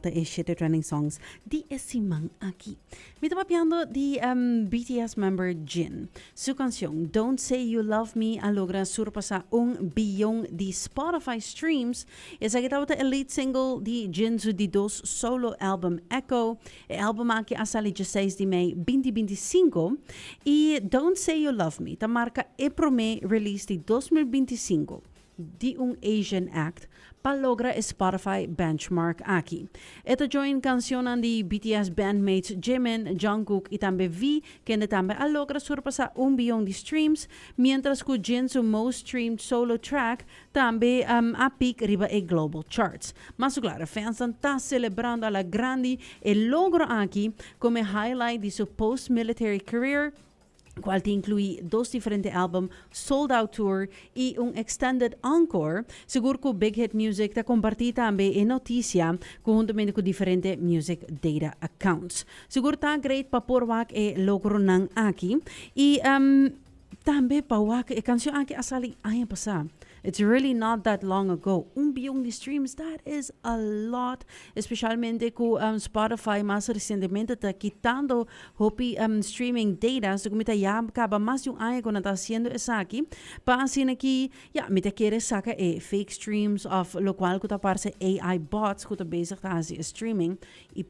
tabata e shete trending songs di e siman aki. Mi ta papiando di BTS member Jin. Su cancion Don't Say You Love Me a logra surpasa 1 biyon di Spotify streams. Esaki tabata e lead single di Jin su di dos solo album Echo. E album aki a sali 16 di mei 2025 y Don't Say You Love Me ta marca e prome release di 2025 di un Asian act pa logra Spotify benchmark aki. E ta join cancion di BTS bandmates Jimin, Jungkook y tambe V, kende tambe a logra surpasa 1 biyon di streams, mientras cu Jin su most streamed solo track tambe a peak riba e global charts. Mas claro, fans ta celebrando a la grande e logro aki como highlight di su post-military career, cual ta inclui dos diferente album, sold out tour y un extended encore. Sigur cu Big Hit Music ta comparti tambe e noticia conhuntamente cu diferente music data accounts. Sigur ta great pa por wak e logro nan aki. Y tambe pa wak e cancion aki a sali aña pasa. It's really not that long ago. 1 biyon di streams, that is a lot. Especialmente cu Spotify mas recientemente ta kitando hopi streaming data. So como ya caba mas di un aña cu ta haciendo esaki. Pa asina aki, ja, mi ta kere saca e fake streams of locual cu ta parce AI bots cu ta bezig ta haci streaming. Y